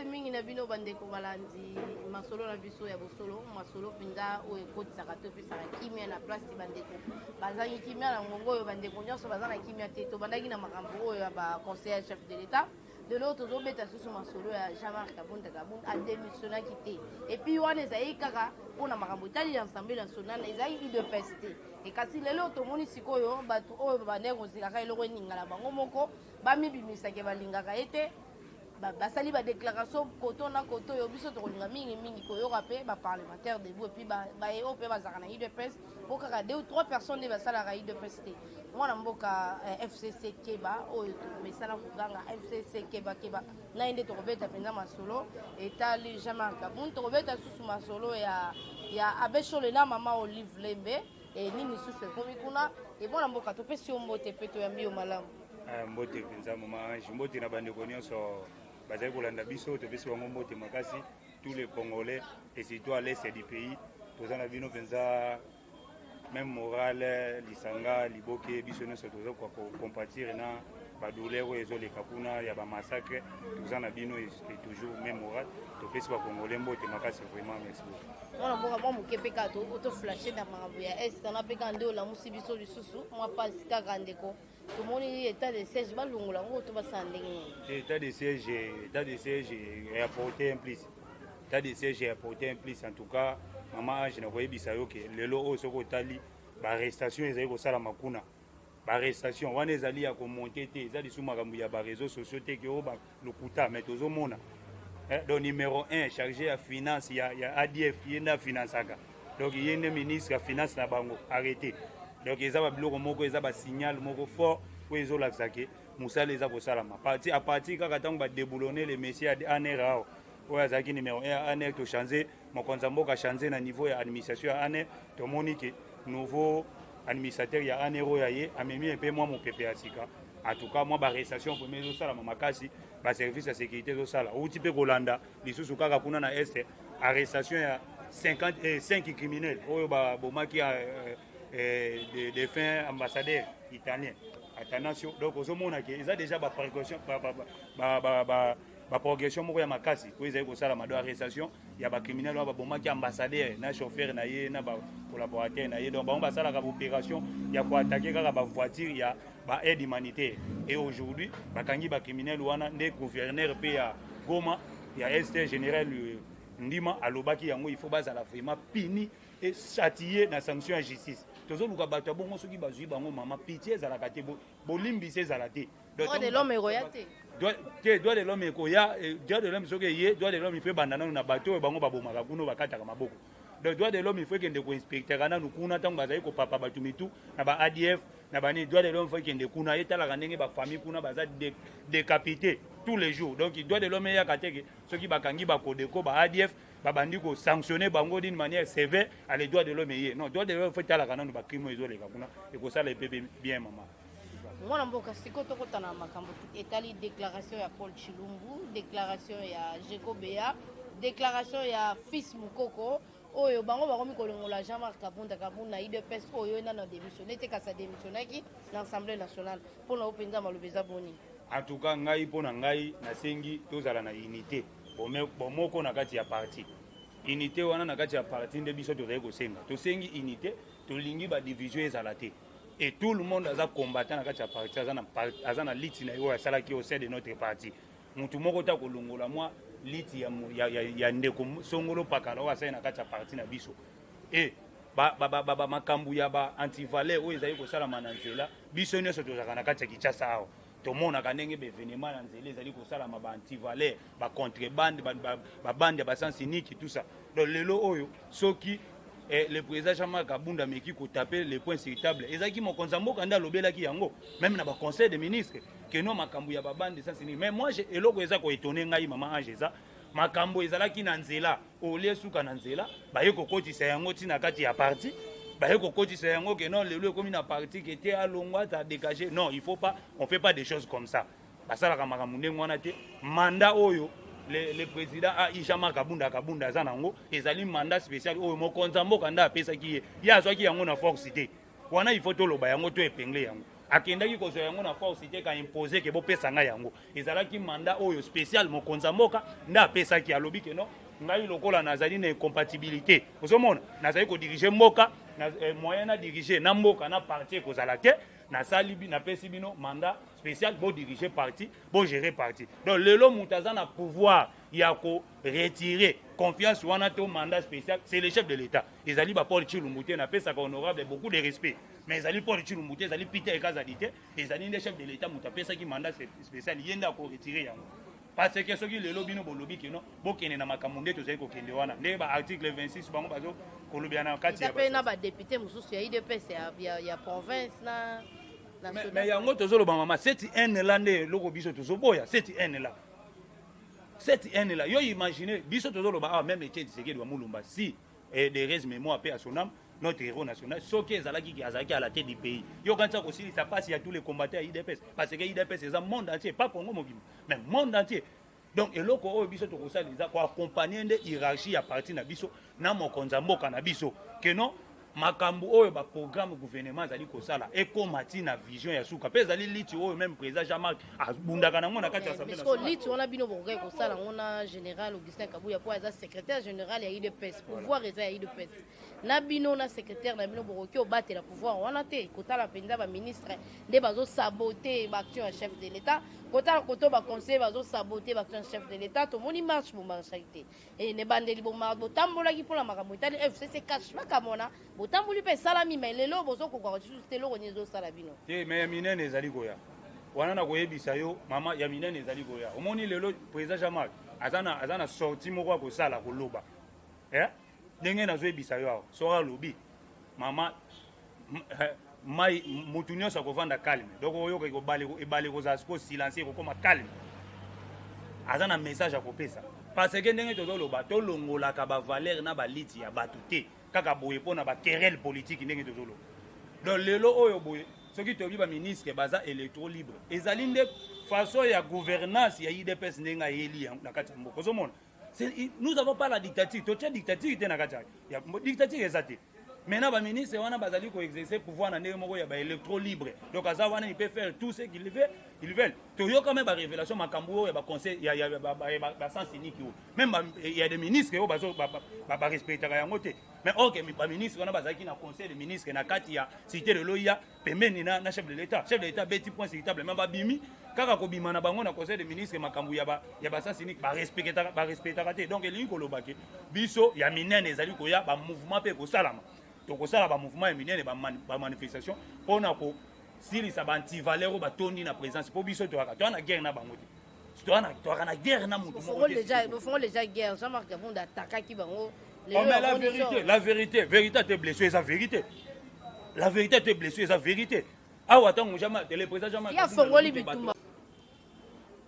Mbote mingi na bino bandeko balandi masolo na biso ya bosolo, masolo mpenza oyo ekotisaka to epesaka kimia na place. Bandeko bazangi kimia na ngongo oyo, bandeko nyonso baza na kimia te. Tobandaki na makambo oyo ya baconseiller chef de l'État. Lelo tozobeta susu masolo ya Jean-Marc Kabund. Kabund adémissionnaki te. Et puis wana ezali kaka mpona makambo etali ya Assemblée nationale, ezali UDPS te. Ekasi lelo tomoni sikoyo bato oyo babandaki kozelaka eloko eningana, bango moko bamibimisaki, balingaka ye te, basali badéclaration koto na koto. Oyo biso tokolinga mingimingi koyoka mpe baparlementaire debout, et puis baye oyo mpe bazalaka na UDPS, mpo kaka deux ou trois personnes nde basalaka UDPS te. Mwana mboka FCC keba, oyo tomesana koganga FCC keba keba na ye nde tokobeta mpenza masolo etali Jean-Marc Kabund. Tokobeta susu masolo ya Abbé Shole na mama Olive Lembe. Nini susu ekomi kuna? E mwana mboka, topesi yo mbote mpe toyambi yo malamu. Mbote mpenza, mama Ange. Mbote na bandeko nyonso bazali kolanda biso, topesi bango mbote makasi, tous les Congolais et surtout à l'est du pays. Toza na bino mpenza même morale, lisanga liboke. Biso nyonso toza kocompatir na badouleur oyo ezoleka kuna ya bamassacre. Toza na bino et toujours même morale. Topesi bacongolais mbote makasi vraiment. Merci beaucoup. Mwana mboka, mwa moke mpe kaka toflashe na makambo ya Est na mpe kaka nde olamusi biso lisusu mwa mpasi kaka. Ndeko, tomoni état de siège, balongola yango to basala ndenge nini? État de siège, état de siège apporter un plus, état de siège apporter un plus. En tout cas, mama Ange, nakoyebisa yo ke lelo oyo, soki otali baarrestation ezali kosalama kuna, baarrestation wana ezali ya komonter te, eza lisusu makambo ya baréseau sociaux te ke oyo lokuta. Mais tozomona, donc numéro 1 chargé ya finance ya ADF, ye nde afinansaka, donc ye nde ministre ya finance na bango, arrêté. Donc eza babiloko moko, eza basignal moko fort oyo ezolakisa ke mosala eza kosalama parti à partir kaka ntango badéboulonner le monsieur ya ANR awa, oyo azalaki numéro 1 ya ANR. Tochange mokonzi ya mboka, change na niveau ya administration ya ANR. Tomoni ke nouveau administrateur ya ANR oyo aye, amemi mpe mwa mopepe ya sika. En tout cas, mwa baarrestation premier ezosalama makasi, baservice ya sécurité ezosala. Outi mpe kolanda lisusu kaka kuna na Est, arrestation ya 50, 5 criminels oyo babomaki défunt ambassadeur italien Attanasio. Donc ozomona ke eza déjà baprécaution, baprogression moko ya makasi oyo ezali kosalama. Do arrestation ya bacriminel oyo babomaki ambassadeur na chauffeur na ye na bacollaborateur na ye. Donc bango basalaka baopération ya koattaquer kaka bavoiture ya baaide humanitaire, et aujourd'hui bakangi bacriminel wana. Nde gouverneur mpe ya Goma ya Est, général Ndima, alobaki yango: il faut bazala vraiment puni et châtié na sanction ya justice. Tozoluka bato ya bongo. Soki bazwi bango, mama, pitié ezalaka te, bolimbisi ezala te. Droit de l'homme ekoya te. Te, droit de l'homme ekoya. Droit de l'homme soki eye, droit de l'homme il faut ebanda nanu na bato oyo bango babomaka kuna, bakataka maboko. Donc droit de l'homme, il faut ekende koinspectaka nanu kuna ntango bazali kopapa bato mitu na ba ADF na banini. Droit de l'homme faut ekende kuna, etalaka ndenge bafamille kuna baza décapité tous les jours. Donc droit de l'homme eyaka te ke soki bakangi bakodeko, ba ADF, babandi kosanctionner bango d'une manière sévère. Ale, droit de l'homme eye. Non, droit de l'homme faut etalaka nanu bacrime oyo ezoleka kuna, ekosala epepe bien, mama. Mwana mboka, sikoyo tokotana na makambo etali déclaration ya Paul Chilumbu, déclaration ya Jeko Bea, déclaration ya Fils Mukoko, oyo bango bakomi kolongola Jean-Marc Kabunda Kabund na UDPS, oyo nano adémissionné te, kasi adémissionnaki na Assemblée nationale. Mpona o mpenza maloba eza boni? En tout cas, ngai, mpo na ngai, nasengi tozala na unité, bomoko na kati ya parti. Unité wana na kati ya parti nde biso tozali kosenga. Tosengi unité, tolingi badivision ezala te. Et tout le monde aza combattant na kati ya parti, aza na liti na ye oyo asalaki au sein de notre parti. Motu moko ta kolongola mwa liti ya ndeko songolo pakala oyo asali na kati ya parti na biso. E makambo ya ba antivaleur oyo ezali kosalama na nzela, biso nyonso tozalaka na kati ya Kinshasa awa, tomonaka ndenge baévénement na nzela ezali kosalama, baantivaleur, bacontrebande, babande ya basens unique, tout ça. Donc lelo oyo, soki le président Jean-Marc Kabund ameki kotaper le poing sur table, ezalaki mokonzi ya mboka nde alobelaki yango même na baconseil de ministre ke non, makambo ya babande sens unique. Mais moi, eloko eza koétonner ngai, mama Ange, eza makambo ezalaki na nzela. Olie suka na nzela, baye kokotisa yango ntina kati ya parti, baye kokotisa yango ke non, lelo ekomi na parti ke te, alongwa, aza dégagé. Non, il faut pas, on fait pas des choses comme ça. Basalaka makambo ndenge wana te. Mandat oyo le président AI Jean-Marc Kabunda Kabunda aza nango ezali mandat spécial oyo mokonzi ya mboka nde apesaki ye. Ye azwaki yango na force te. Wana il faut toloba yango, to épingler yango. Akendaki kozwa yango na force te, ka imposer ke bopesa ngai yango. Ezalaki mandat oyo spécial, mokonzi ya mboka nde apesaki. Alobi ke non, ngai lokola nazali na incompatibilité, ozomona, nazali kodiriger mboka na, moyen na diriger na mboka na parti ekozala te. Nasali, napesi bino mandat spécial, bodiriger parti, bogérer parti. Donc lelo moto aza na pouvoir ya koretirer confiance wana to mandat spécial, c'est le chef de l'État. Ezali bapaul Tshilumbu te. Napesaka honorable beaucoup de respect, mais ezali Paul Tshilumbu te, ezali Peter Ekazali te, ezali nde chef de l'État. Moto apesaki mandat spécial, ye nde akoretirer yango. Parce que soki lelo bino bolobi ke non, bokende na makambo nde tozali kokende wana, nde baarticle 26 bango bazo kolobela na kati. Eza mpe na badéputé mosusu ya UDPS ya province na Mais yango tozoloba, mama, cette haine là nde eloko biso tozoboya. Cette haine là, cette haine là, yo imagine, biso tozoloba awa, même Etienne Tshisekedi wa Mulumba, si d'heureuse mémoire, paix à son âme, notre héros national, soki ezalaki azalaki à la tête du pays, yo kanisa kosilisa mpasi ya tous les combattants ya UDPS, parce que UDPS eza monde entier, pas Congo mobimba, mais monde entier. Donc eloko oyo biso tokosala eza koaccompagner nde hiérarchie ya parti na biso na mokonzi ya mboka na biso, ke non, makambo oyo baprogramme gouvernement azali kosala ekóma ti na vision ya suka. Mpe ezali liti oyo même président Jean-Marc abundaka nango na kati ya Assemblée. Liti wana, bino bokokaki kosala yango na général Augustin Kabuya, mpo aza secrétaire général ya UDPS. Pouvoir eza ya UDPS. Na bino na secrétaire na bino, bokoki obatela pouvoir wana te? Kotala mpenza baministre nde bazosaboter baaction ya chef de l'État, kotala koto baconseiller bazosaboter baaction ya chef de l'État. Tomoni marche bomarchaki te. Na ebandeli botambolaki mpona makambo etali FCC CACH, makambo wana botamboli mpe esalami, mais lelo bozokoka lisusu te. Eloko nini ezosala bino? Te, mais ya minene ezali koya wana. Na koyebisa yo, mama, ya minene ezali koya. Omoni lelo président Jean-Marc aza na sortie moko ya kosala, koloba, eh? Ndenge nazoyebisa yo awa, soki alobi, mama, mai mutu nyonso akovanda calme. Donc oyoka ebale kozala sikoyo silencieux, ekokoma calme. Aza na message akopesa, parce que ndenge tozoloba, tolongolaka bavaleur na baliti ya bato te kaka boye mpona baquerelle politique. Ndenge tozoloba, donc lelo oyo boye, soki toyebi baministre baza électron libre, ezali nde façon ya gouvernance ya UDPS ndenge ayeli na kati ya mboka. Ozomona, nous avons pas la dictature. Totia dictature te na kati ya dictature, eza te. Maintenant baministre wana bazali koexercer pouvoir na ndenge moko ya baélectron libre. Donc aza wana, il peut faire tout ce qu'il veut, il veut. Toyoka même barévélation, makambo oyo ya baconseil ya basens unique oyo, même ya des ministres oyo barespectaka yango te. Mais or que baministre wana bazalaki na conseil de ministre na kati ya cité de l'OUA, pembeni na chef de l'État. Chef de l'État beti point sur table, mais babimi kaka kobima na bango na conseil de ministre, makambo ya basens unique barespectaka te. Donc elingi koloba ke biso, ya minene ezali koya, bamouvement mpe ekosalama. Tokosala bamouvement ya minene, bamanifestation mpona kosilisa baantivaleur oyo batondi na présence, mpo biso toyaka toya na guerre na bango te, toyaka na guerre na motu. Moko déjà guerre, Jean-Marc Kabund atakaki bango. Oh, mais la vérité, la vérité, vérité te blessure, eza vérité. La vérité te blessure, eza vérité. Awa ntango le président Jean-Marc Afongoli bitumba.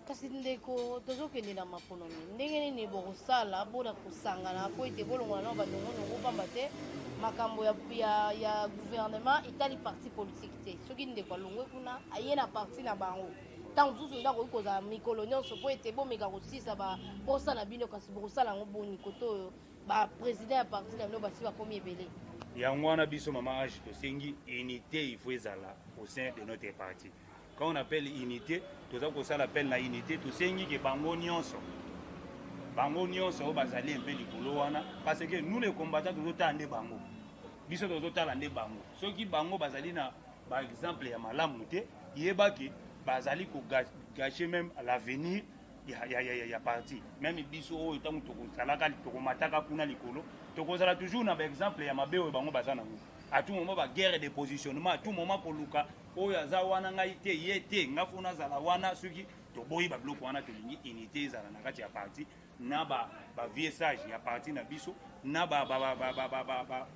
Kasi ndeko, tozokende na maponomi. Ndenge nini bokosala mpona kosangana po ete bolongola nao banongonongo? Pamba te makambo ya gouvernement etali parti politique te. Soki ndeko alongwe kuna, aye na parti na bango, ntango mosusu eza koki kozala mikolo nyonso mpo ete bomeka kosisa baposa na bino. Kasi bokosala yango boni kote oyo baprésident ya parti na bino basi bakomi ebele? Yango wana biso, mama Age, tosengi unité. Il faut ezala au sein de notre parti. Quand on appelle unité, toza kosala appel na unité. Tosengi ke bango nyonso oyo bazali mpe likolo wana, parce que nous les combattants tozotala nde bango, biso tozotala nde bango. Soki bango bazali na baexemple ya malamu te, yebaki bazali kogâcher même l'avenir ya parti. Même biso oyo, ntango tokozalaka, tokomataka kuna likolo, tokozala toujours na baexemple ya mabe oyo bango baza nango. À tout moment baguerre de positionnement, à tout moment koluka oyo aza wana, ngai te, ye te, nga fo nazala wana. Soki toboyi babiloko wana, tolingi unité ezala na kati ya parti na bavieux sage ya parti na biso, na ba, ba, ba, ba, ba, ba, ba, ba,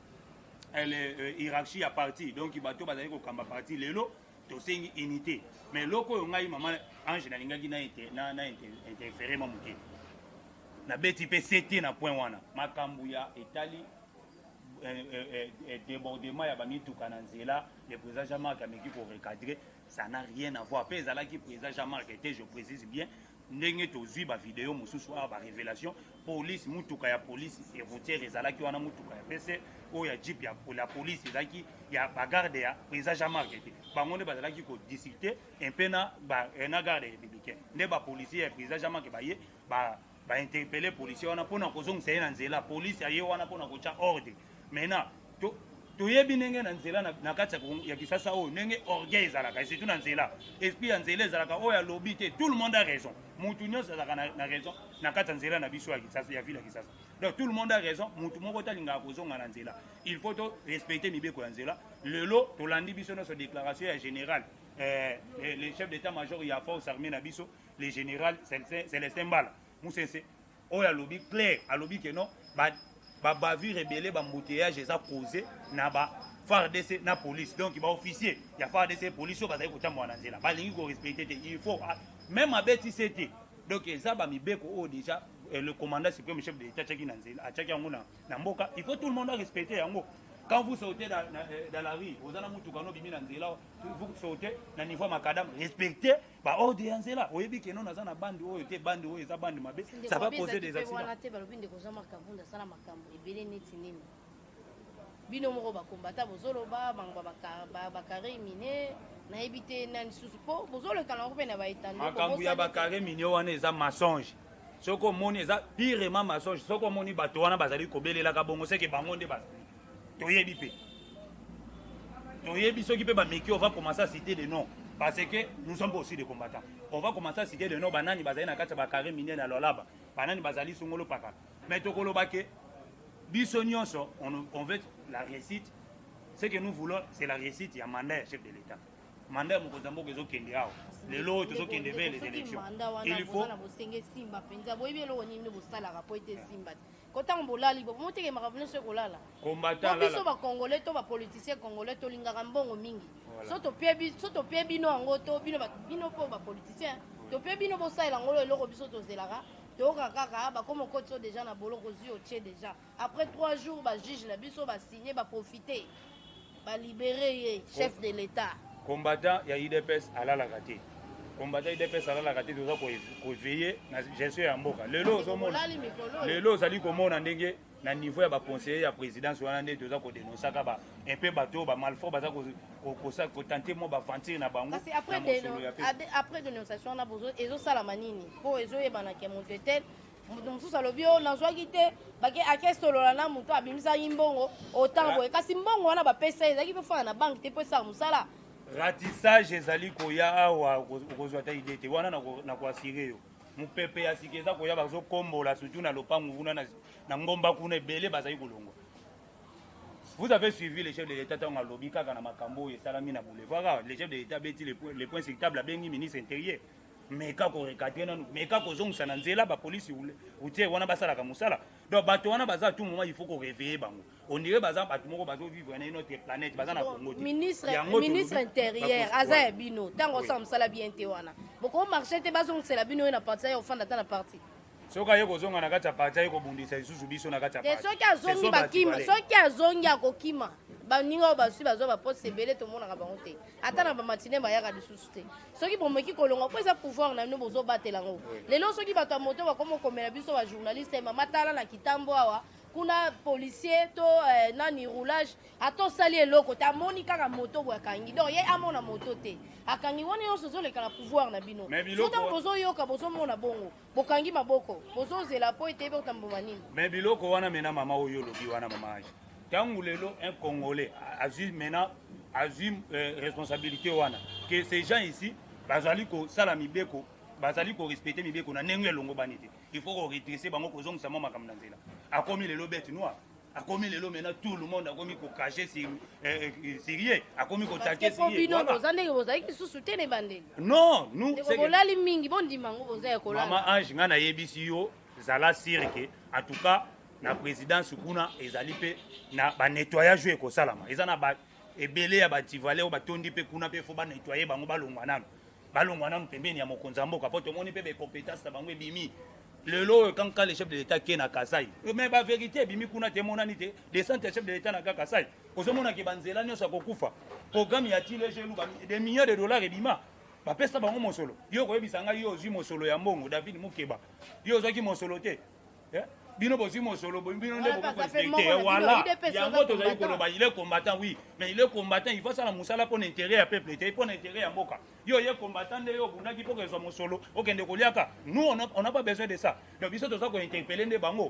hiérarchie ya parti. Donc bato bazali kokamba parti lelo, tosengi unité. Mais eloko oyo ngai, mama Ange, nalingaki na interférer mwa moke, nabeti mpe sete na point wana, makambo ya etali débordement ya bamituka na nzela. Le président Jean-Marc ameki korecadrer, ça n'a rien à voir. Mpe ezalaki président Jean-Marc te, je précise bien. Ndenge tozwi ba video mosusu awa, ba révélation, police, mutuka ya police routière ezalaki wana, mutuka ya PC oyo ya jeep ya la police ezalaki ya ba garde ya président Jean-Marc te. Bango nde bazalaki ko discuter un peu na ba na garde républicain. Nde ba policier ya président Jean-Marc baye ba ba interpeller policier wana pona kozongisa ye na nzela. Police aye wana pona kotia ordre. Maintenant to toyebi ndenge na nzela na kati ya Kisasa oyo ndenge orgueil ezalaka, surtout na nzela, esprit ya nzela ezalaka oyo alobi te, tout le monde a raison, mutu nyonso azalaka na raison na kati ya nzela na biso ya Kisasa, ya ville ya Kisasa. Donc tout le monde a raison, mutu moko te alingaka kozonga na nzela. Il faut to respecter mibeko ya nzela. Lelo tolandi biso nyonso déclaration ya général, le chef d'état-major ya force armée na biso, le général Célestin Mbala Musense, oyo alobi clair, alobi ke non, ba bavure ebele, ba embouteillage eza causé na ba FARDC na police. Donc ba officier ya FARDC, police oyo bazali kotambola na nzela balingi ko respecter te. Il faut même abeti se te. Donc eza ba mibeko oyo déjà le commandant suprême chef de l'État atiaki na nzela, atiaki yango na mboka. Il faut tout le monde respecter yango. Quand vous sortez dans la rue, oza na mutuka no bimi na nzela, vous sortez na niveau ya macadam, respectez ba ordre ya nzela. Oyebi ke non, naza na bande oyo te, bande oyo eza bande mabe, ça va causer des accidents. Wana te, balobi ndeko Jean-Marc Kabund asala makambo ebele neti nini. Bino moko bakombata bozoloba bango ba carré minier, nayebi te nani susu po bozoleka nango mpe na baetando. Makambo ya ba carré minier wana eza mensonge. Soki omoni, eza purement mensonge. Soki omoni bato wana bazali kobelelaka bongo, seke bango nde bazali. Toyebi mpe, toyebi soki mpe bameki, on va commencer à citer des noms, parce que nous sommes aussi des combattants. On va commencer à citer des noms, banani bazali na kati ya ba carré minier na Lualaba, banani bazali songolo pakala. Mais tokoloba ke biso nyonso on veut la réussite. Ce que nous voulons, c'est la réussite ya mandat ya chef de l'État. Mandat ya mokonzi ya mboka ezokende awa lelo oyo, tozokende vers les élections. Il faut na bosenge simba mpenza. Boyebi eloko nini nde bosalaka po ete esimba te? Kotango bolali, bomoteke makambo nyonso ekolala. Combattant. Biso bacongolais to bapoliticien congolais tolingaka mbongo mingi. So topie bino yango, to bino, bino mpo bapoliticien, topie bino, bosalela yango eloko. Biso tozelaka, toyoka kaka bakoma okoti so déjà na boloko, ozwi, otie déjà, après 3 jours bajuge na biso basigne, baprofite, balibere ye chef de l'État. Combattant ya UDPS alalaka te, combattant UDPS alalaka te. Toza koveiller na gestion ya mboka. Lelo ozomona, lelo ozali komona ndenge na niveau ya baconseiller ya présidence wana nde toza kodénonçaka ba un peu bato oyo bamalfort baza kotenter mwa baaventure na bango. Kasi après dénonciation wana, ezosalama nini? Mpo ezoyebanake moto etel, moto mosusu alobi oyo nazwaki te, bake akesolola na moto abimisaki mbongo autant boye, kasi mbongo wana bapesa ye ezalaki mpe fana na banke te mpo esala mosala. Ratissage ezali koya awa, okozwa ta idée te wana. Na koassurer yo, mopepe ya sika eza koya, bazokombola surtout na lopango kuna na ngomba kuna, ebele bazali kolongwa. Vous avez suivi le chef de l'État ntango alobi kaka na makambo oyo esalami na boulevard awa. Le chef de l'État abeti le poing sur table, abengi ministre intérieur: meka korecadrer nanu, meka kozongisa na nzela bapolisi routière wana basalaka mosala. Donc bato wana baza, tout moment il faut koréveiller bango. On dirait baza bato moko bazovivre na une autre planète, baza na Congo te. Ministre intérieur aza ya bino. Ntango osala mosala bien te wana, bokomarche te, bazongisela bino oyo na parti, aye ofanda ata na parti. Soki aye kozonga na kati ya parti, aye kobundisa lisusu biso na kati ya parti. Soki azongi, bakima. Soki azongi, akokima. Baninga oyo bazwi, bazwa baposte ebele, tomonaka bango te, ata na bamatine bayaka lisusu te. Soki bomeki kolonga, mpo eza pouvoir na bino, bozobatela yango. Lelo soki bato ya moto bakoma okomela biso bajournaliste, mama tala na kitambo awa kuna, policier to nani roulage, ata osali eloko te, amoni kaka moto boye, akangi. Donc ye amona moto te, akangi. Wana nyonso ezoleka na pouvoir na bino. So ntango bozoyoka, bozomona bongo, bokangi maboko, bozozela mpo ete botamboma nini? Mais biloko wana mena, mama, oyo olobi wana, mama Ange, ntango lelo un Congolais azwi maintenant, azwi responsabilité wana, que ces gens ici bazali kosala mibeko, bazali korespecter mibeko na ndenge elongo bani te, il faut koredresser bango, kozongisa mwa makambo na nzela. Akomi lelo bête noire, akomi lelo maintenant tout le monde akomi kocacher sur ye, akomi koattaquer sur ye. Bino boza ndenge bozalaki lisusu te na ebandeli. Non, nous Bolali mingi, bondima yango, boza ya kolala. Mama Ange, ngai nayebisi yo, zala sûr ke en tout cas na présidence kuna ezali mpe na banettoyage oyo ekosalama. Eza na ebele ya bativale oyo batondi mpe kuna mpe, faut banettoyer bango, balongwa nano, balongwa nano pembeni ya mokonzi ya mboka, mpo tomoni mpe bacompétence na bango ebimi lelo oyo. Kanka le chef de l'État ke na Kasai, mais bavérité ebimi kuna te, emonani te. Descente ya chef de l'État na ka Kasai, ozomonaki banzela nyonso ya kokufa. Programme ya Tshilejelu, des millions de dollars ebima. Bapesa bango mosolo. Yo koyebisa ngai, yo ozwi mosolo ya mbongo, David Mukeba, yo ozwaki mosolo te, eh? Bino bozwi mosolo, bino nde bokoinspecte. Voilà yango tozali koloba. Il est combattant, oui, mais il est combattant, il faut asala mosala mpo na intérêt ya peuple te, mpo na intérêt ya mboka. Yo ye combattant nde yo obundaki mpo kozwa mosolo okende koliaka. Nous, on n'a pas besoin de ça. Donc biso toza kointerpeller nde bango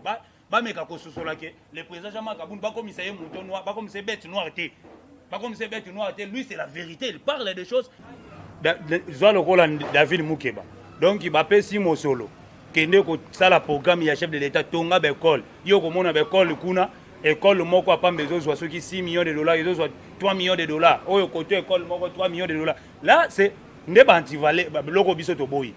bameka kososola ke le président Jean-Marc Kabund, bakomisa ye mouton noir, bakomisa ye bête noire te, bakomisa ye bête noire te. Lui, c'est la vérité, il parle des choses. Zwa lokola David Mukeba, donc bapesi mosolo, kende kosala programme ya chef de l'État, tonga baekole. Yo komona baekole kuna, ekole moko apamba ezozwa soki 6 millions de dollars, ezozwa 3 millions de dollars. Oyo koto ekole moko 3 millions de dollars. Là, c'est nde baantivaleurs, biloko biso toboyi,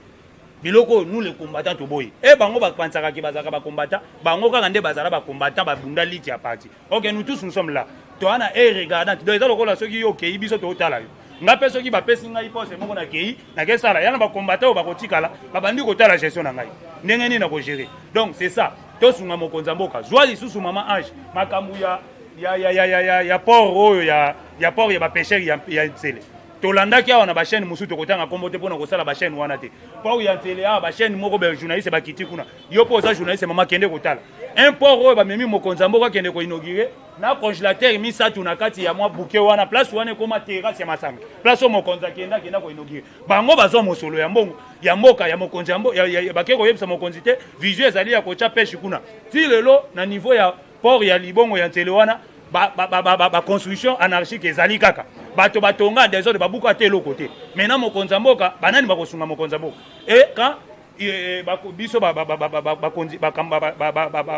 biloko nous les combattants toboyi. E bango bapansaka ke bazalaka bacombattant, bango kaka nde bazala bacombattant, babunda liti ya parti. Ok, nous tous, nous sommes là, toa na e regardante. Donc eza lokola soki yo okei, biso totala yo. Nga mpe soki bapesi ngai poste moko, nakei, nakesala yana, bacombattant oyo bakotikala babandi kotala gestion na ngai ndenge nini nakogérer. Donc c'est ça, tosunga mokonzi ya mboka. Zwa lisusu mama Ange, makambo ya port oyo, ya port ya bapêcheur ya Nsele. Tolandaki awa na bachaîne mosusu, tokotanga nkombo te mpona kosala bachaîne wana te. Port ya Nsele awa, bachaîne moko, bajournaliste bakiti kuna. Yo mpo oza journaliste, mama, kende kotala un port oyo bamemi mokonzi ya mboka akende koinaugurer na congélateur misato na kati ya mwa buke wana. Place wana ekóma terrasse ya masanga. Place oyo mokonzi akenda, akenda koinaugurer, bango bazwa mosolo ya mbongo ya mboka ya mokonzi, bake koyebisa mokonzi te vision ezali ya kotya pêche kuna. Ti lelo na niveau ya port ya libongo ya Nzele wana, baconstruction anarchique ezali kaka, bato batonga désordre, babuka te eloko te. Maintenant mokonzi ya mboka, banani bakosunga mokonzi ya mboka? E quand biso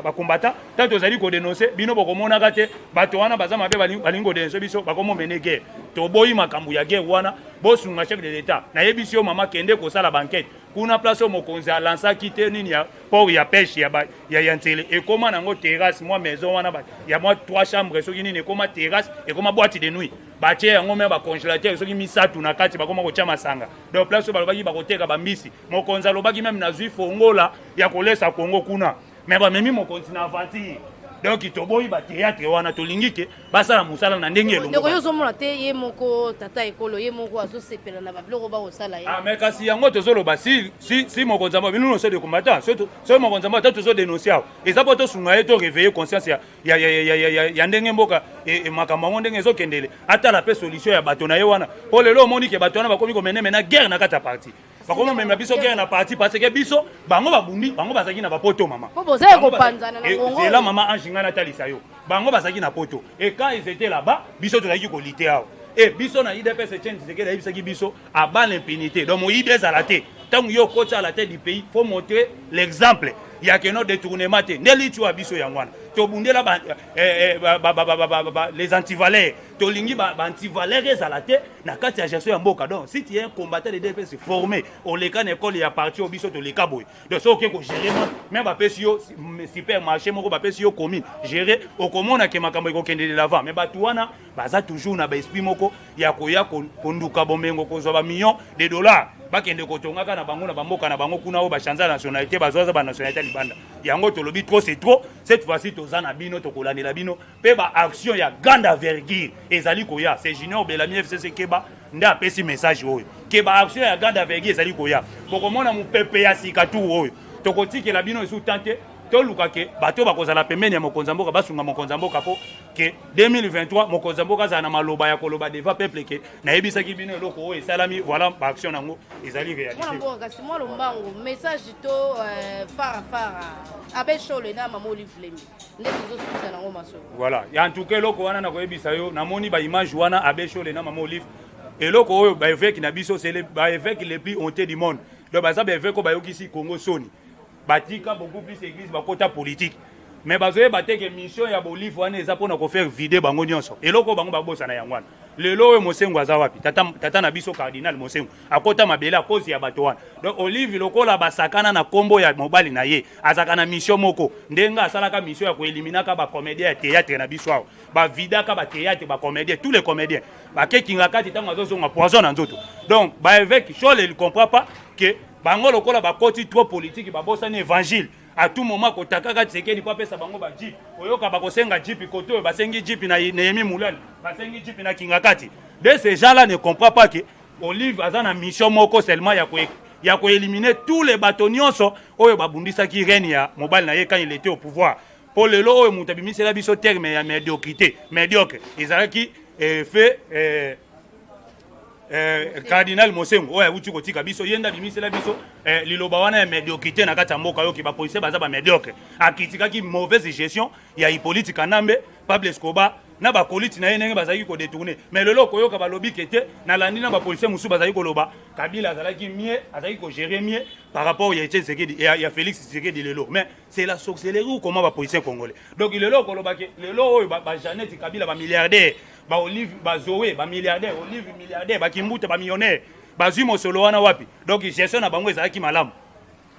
bacombattant, tant tozali kodénoncer, bino bokomonaka te. Bato wana baza mabe, balingi kodénoncer biso, bakomomener guerre. Toboyi makambo ya guerre wana. Bosunga chef de l'État. Nayebisi yo, mama, kende kosala baenquête kuna. Place oyo mokonzi alansaki te nini ya port ya pêche ya Nzele, ekóma nango terrasse, mwa maison wana ya mwa trois chambres soki nini, ekóma terrasse, ekóma boîte de nuit. Batie yango me bacongélateur soki misato na kati, bakóma kotya masanga. Donc place oyo balobaki bakoteka bambisi, mokonzi alobaki même nazwi fongola ya kolesa Kongo kuna, me bamemi mokonzi na aventure. Donc toboyi bathéâtre wana, tolingi ke basala mosala na ndenge elongo. Ndeko, yo ozomona te ye moko tata ekolo, ye moko azosepela na babiloko bakosala ye? Ah, mais kasi yango tozoloba, si mokonzi ya bino, nous des combattants, soki mokonzi ya mboka tozodénonce awa, eza mpo tosunga ye, toréveille conscience ya ndenge mboka, makambo yango ndenge ezokendele, atala mpe solution ya bato na ye wana. Mpo lelo omoni ke bato wana bakomi komenemena guerre na kati ya parti, bakomomema biso guerre na parti, parce que biso, bango babundi, bango bazalaki na bapoto, mama. Zela, mama Ange, ngai natalisa yo. Bango bazalaki na poto et quand ils étaient là-bas, biso tozalaki kolutter awa. E biso na UDPS, Etienne Tshisekedi ayebisaki biso: à bas l'impunité. Donc moyibi ezala te. Ntango yo okoti à la tête du pays, faut montrer l'exemple ya ke no détournement te. Nde liti oyo biso yango wana tobundela les antivaleurs. Tolingi baantivaleur ezala te na kati ya gestion ya mboka. Donc si tu es un combattant de l'UDPS formé, oleka na ekole ya parti oyo biso toleka boye, donc soki oke kogérer, me bapesi yo supermarché moko, bapesi yo commune, gérer, okomona ke makambo ekokende de l'avant. Mais bato wana baza toujours na baesprit moko ya koya konduka bomengo, kozwa bamillion de dollars, bakende kotongaka na bango na bamboka na bango kuna, oyo bachange nationalité, bazwaza banationalité ya libanda. Yango tolobi trop, c'est trop. Cette fois-ci toza na bino, tokolandela bino mpe baaction ya grande envergure ezali koya. C'est Junior Belami, FCC Keba, nde apesi message oyo ke baaction ya grande envergure ezali koya. Bokomona mopepe ya sika. Tour oyo tokotikela bino esu tan te. Toluka ke bato bakozala pembeni ya mokonzi ya mboka, basunga mokonzi ya mboka, mpo ke 2023 mokonzi ya mboka azala na maloba ya koloba devant peuple ke nayebisaki bino eloko oyo esalami. Voilà, baaction yango ezali réalité. Mwana mboka, kasi mwa lombango, message to farafara abbé Shole na mama Olive Lembe, nde tozosukisa nango masolo. Voilà, en tout cas eloko wana nakoyebisa yo, namoni baimage wana, abbé Shole na mama Olive, eloko oyo baévêque na biso, c'est baévêque les plus hontés du monde. Donc baza baévêque oyo bayokisi Congo soni, batika beaucoup plus église, bakota politique. Mais bazoyeba te ke mission ya Olive wana eza mpona kofaire vider bango nyonso. Eloko oyo bango babosana yango wana. Lelo oyo Mosengo aza wapi? Tata, tata na biso cardinal Mosengo akota mabele à cause ya bato wana. Donc Olive, lokola basakana na nkombo ya mobali na ye, azalaka na mission moko ndenge asalaka mission ya koeliminaka bacomédien ya théâtre na biso awa, bavidaka bathéâtre, bacomédien, tous les comédiens bakekinga kati. Ntango azozonga, poison na nzoto. Donc baévêque Shole, il comprend pas ke bango lokola bakoti trop politique, babosani évangile. À tout moment kotakaka Tshisekedi mpo apesa bango bajeep. Oyoka bakosenga jeep kote oyo, basengi jeep na Néhémie Mwilanya, basengi jeep na Kingakati. De ces gens là ne comprend pas que Olive aza na mission moko seulement ya koéliminer tous les bato nyonso oyo babundisaki règne ya mobali na ye quand il était au pouvoir. Mpo lelo oyo moto abimisela biso terme ya médiocrité, médiocre, ezalaki fait cardinal Mosengo oyo awuti kotika biso. Ye nde abimisela biso liloba wana ya médiocrité na kati ya mboka. Oyoki bapolicier baza bamédiocre. Acritiquaki mauvaise gestion ya Hippolyte Kanambe, Pablo Escobar na bakoliti na ye, ndenge bazalaki kodétourner. Mais lelo okoyoka balobi ke te, nalandi na bapolicier mosusu bazali koloba Kabila azalaki mieux, azalaki kogérer mieux par rapport ya Etienne Tshisekedi, ya Félix Tshisekedi lelo. Mais c'est la sorcellerie ou comment? Bapolicier congolais, donc lelo okoloba ke lelo oyo baJanet Kabila bamilliardaire, baOlive, baZoé bamilliardaire, Olive milliardaire, bakimbuta bamillionnaire, bazwi mosolo wana wapi? Donc gestion na bango ezalaki malamu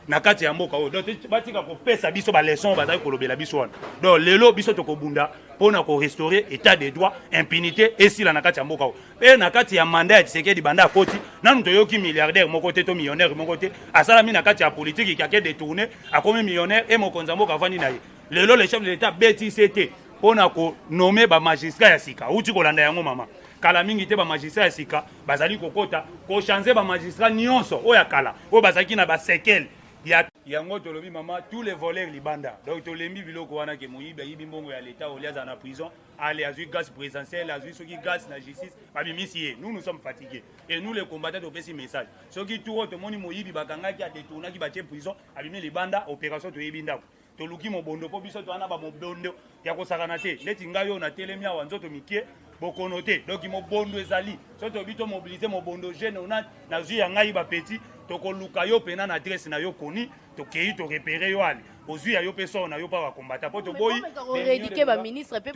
na kati ya mboka oyo. Donc batika kopesa biso baleçon oyo bazali kolobela biso wana. Donc lelo biso tokobunda mpona korestaurer état de droit, impunité esila na kati ya mboka oyo. Mpe na kati ya mandat ya Tshisekedi, banda akoti, nanu toyoki milliardaire moko te to millionnaire moko te asalami na kati ya politike kake détourné, akomi millionnaire. E mokonzi ya mboka avandi na ye lelo, le chef de l'État betise te mpona konommer bamagistrat ya sika. Awuti kolanda yango mama kala mingi te, bamagistrat ya sika bazali kokota, kochanger bamagistrat nyonso oyo ya kala oyo bazalaki na basekele ya yango. Tolobi mama, tous les voleurs libanda. Donc tolembi biloko wana ke moyibi ayibi mbongo ya l'État, olia azala na prison, ale azwi grâce présidentielle, azwi soki grâce na justice, babimisi ye. Nous, nous sommes fatigués et nous les combattants topesi message: soki tour oyo tomoni moyibi bakangaki, adétournaki, batie prison, abimi libanda, opération toyebi ndako, toluki mobondo, mpo biso towana bamobondo ya kosakana te. Neti ngai oyo natelemi awa, nzoto mike, bokono te. Donc mobondo ezali. So toyebi, tomobiliser mobondo jeune ona nazwi ya ngai bapeti, tokoluka yo mpena na adresse na yo koni, tokei torepérer yo, ale ozwi ya yo mpe sort na yo mpa bakombata, mpo toboyi koréduquer baministre mpe.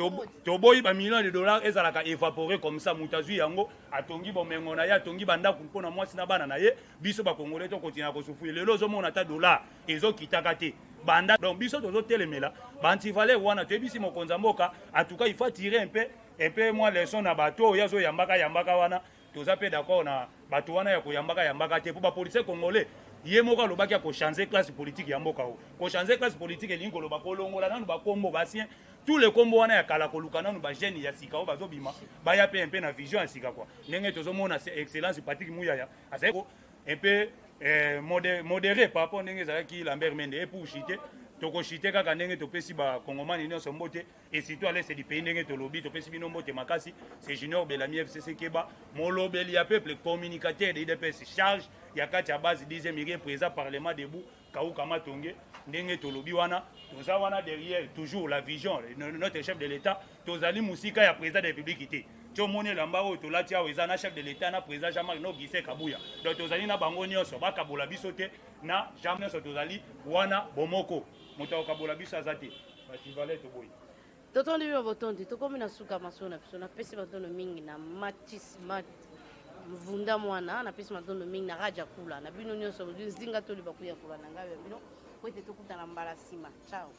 Toboyi bamillion de dollars ezalaka évaporé comme ça. Moto azwi yango, atongi bomengo na ye, atongi bandako mpona mwasi na bana na ye. Biso bakongolais tokontinua kosouffrir. Lelo ozomona ata dollar ezokitaka te banda. Donc biso tozotelemela baantivaleur wana. Toyebisi mokonzi ya mboka, en tout cas il faut tirer un peu mwa leçon na bato oyo azoyambaka yambaka wana. Toza mpe d'accord na bato wana ya koyambaka yambaka te, mpo bapolicier congolais, ye moko alobaki akochanger classe politique ya mboka oyo. Kochanger classe politique elingi koloba kolongola nanu bakombo baancien, tous les kombo wana ya kala, koluka nanu bajeune ya sika oyo bazobima, baya mpe mpe na vision ya sika kua, ndenge tozomona excellence Patrick Muyaya azali un peu modéré par rapport ndenge ezalaki Lambert Mende. Et pour chuter, tokochuter kaka ndenge topesi bakongomani nyonso mbote et surtout à l'est du pays. Ndenge tolobi, topesi bino mbote makasi. C'est Junior Belami, FCC Keba, molobeli ya peuple, communicateur de UDPS, charge ya kati ya base 10e mirie, président parlement debout Kauka Matonge. Ndenge tolobi wana, toza wana derrière toujours la vision notre chef de l'État. Tozali mosika ya président de la République te. Ti omoni elamba oyo tolati awa, eza na chef de l'État, na président Jean-Marc Nogise Kabuya. Donc tozali na bango nyonso, bakabola biso te na jean nyonso. Tozali wana bomoko, moto akokabola biso aza te. Bativale toboyi. Totondi bino botondi. Tokomi na suka masolo na biso. Napesi matondo mingi na Matis Mat Mvunda Mwana, napesi matondo mingi na Raja Kula, na bino nyonso bozwi nzinga toli bakuya kolanda ngai ya bino po ete tokutana mbala nsima. Ciao.